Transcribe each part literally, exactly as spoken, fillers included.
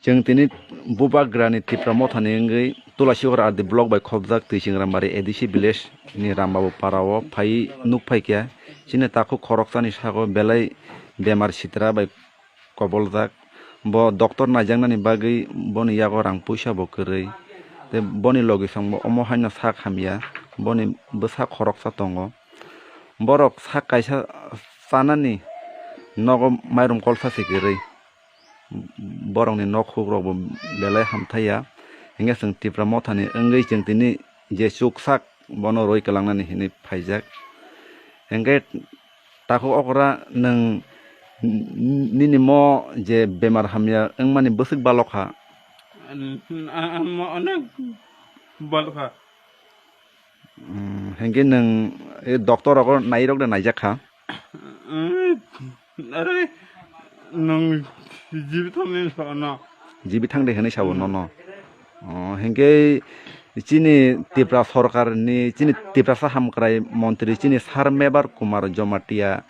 Chwng tini Bubagrani Tipra Mothani wngwi Tulasikhor R D block bai khopjak Twisingrambari A D C village ni Rambabu para o phai nuk phaikha. Chini takhuk khoroksani sago belai bemar sitra bai koboljak. Bo doctor naijaknani bagwi boni yago rang puisa bo kwrwi. Tei boni logisongbo omo haino sak hamya, boni bwsa khoroksa tongo. Borok sak kaisa chanani nogo mairum kolsa se kwrwi. Borokni nok hukrokbo belai hamthaiya. Hinkhe chwng Tipra Mothani wngwi chwng tini je chuksak bono rwi kwlangnani hinwi phaijak. Hinkhe takhuk okra nwng nini mo je bemar hamya wngmani bwswk balokha? An-, an-, an-, mo onek balokha. Mm, hinkhe nwng, e, doctor rogo nairok de naijak kha? Mm, are, nwng jibi thangni sono. Jibi thangde hinwi sabo nono. Oh, hinkhe chini Tipra sorkarni, chini Tiprasa hamkrai montri, chini Sir Mebar Kumar Jamatia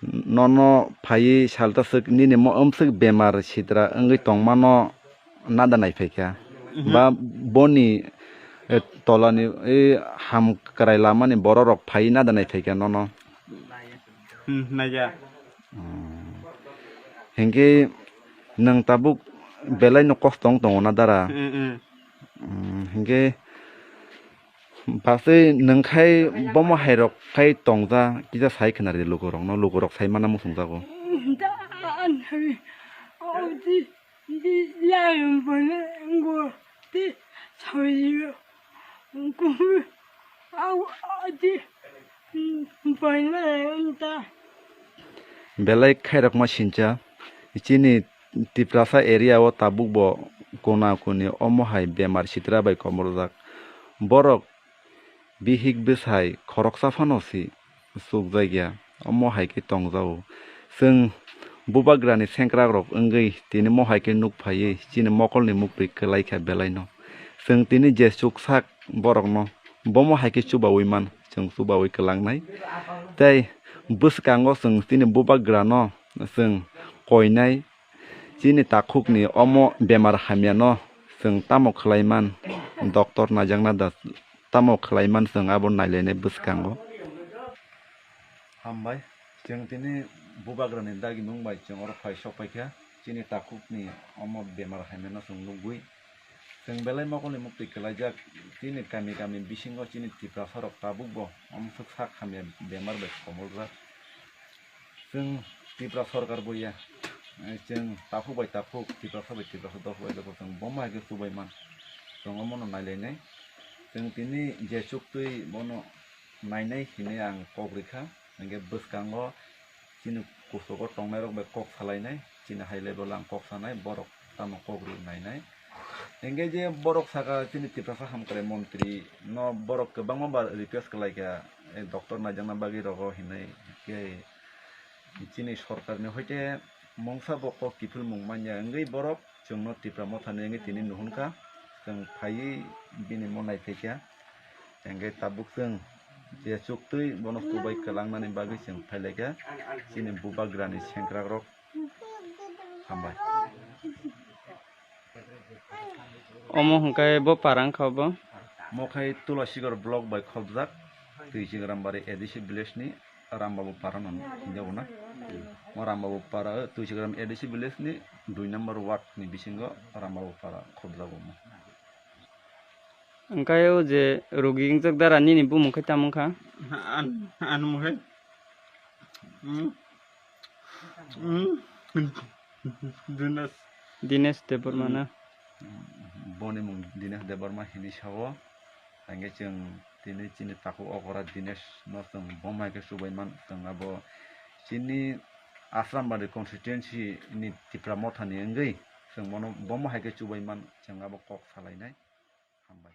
nono phaiwi salta swk nini mo-, omswk bemar sitra wngwi tongmano nada naiphaikha. Mhm. Ba boni, eh, tolani, eh, hamkrai lamani bororok phaiwi nada naiphaikha nono. Hmm, naiya. Hmm. Hinkhe nwng tabuk belai no kosto wng tongo na dara? Hmm, hmm. Hmm, hinkhe Bwsai nwng khai bomo hairok khai tongja kisa sai khna rw di lukurokno, lukurok sai mana muchungjago. Belai khairokma sincha chini Tiprasa area o tabuk bo kona koni omo hai bemar sitra bai komorjak. Borok bihik bwsai khoroksa phano si chukjakya, omo hai khe tongjago. Chwng bubagrani sengkrakrok wngwi tini mo hai khe nuk phaiwi chini mokolni muktwi kwlaikha belaino. Chwng tini je chuksak borokno bomo hai khe chubaui man, chwng chubaui kwlangnai. Tei bwskango chwng chini bubagrano chwng koinai. Chini takhukni omo bemar hamyano chwng tamo khlai man, doctor naijakna da tamo khlai man, chwng abo nailainai bwskango. Hambai, chwng tini bubagrani dagimung bai chwng oro phai sok paikha. Chini takhukni omo bemar hamyano chwng nugwi, chwng belai mokolni muktwi kwlaijak. Chini kami kami bisingo chini Tiprasarok tabukbo omswk sak hamya bemar bai komoljak. Chwng Tipra sorkar bo ya, eh, chwng takhuk bai takhuk, Tiprasa bai Tiprasa, dophok bai dophok chwng bomo hai khe chubai man. Chwng omono nailainai. Chwng tini je chuktwi bono nainai hinwi ang kok rikha. Hinkhe bwskango chini kuchugo tongnairok bai kok salainai, chini high level ang kok sanai, borok tamo kok rw nainai. Hinkhe je borok saka chini Tiprasa hamkrai montri no borok kwbangma ba request kwlaikha, eh, doctor naijakna bagwi rogo hinwi. Khe chini sorkarni hoite mungsa bo kok kiphilmung manya wngwi borok chwngno Tipra Mothani wngwi tini nuhunkha, chwng phaiwi bini mo naiphaikha. Hinkhe tabuk chwng je chuktwi bono chubai kwlangnani bagwi chwng phailaikha chini bubagrani sengkrakrok. Hambai. Omo hwnkhe bo para wngkha bo? Mo khai Tulasikhor block bai khopjak, Twisingrambari A D C village ni Rambabu para no hinjago na. Mo Rambabu para, Twisingram A D C village ni dui number ward ni bisingo Rambabu para khopjago mo. Hwnkhe o je rogi wngjak dara nini bumung khai tamo wngkha? An, an mung khai. Hmm. Hmm. Dinesh. Dinesh Debbarma na? Hmm. Boni mung Dinesh Debbarma hinwi sao. Hinkhe chwng tini chini takhuk okra Dinesh no chwng bomo hai khe chubai man, chwng abo chini Asrambari constituency ni Tipra Mothani wngwi chwng bono bomo hai khe chubai man, chwng abo kok salainai. Hambai.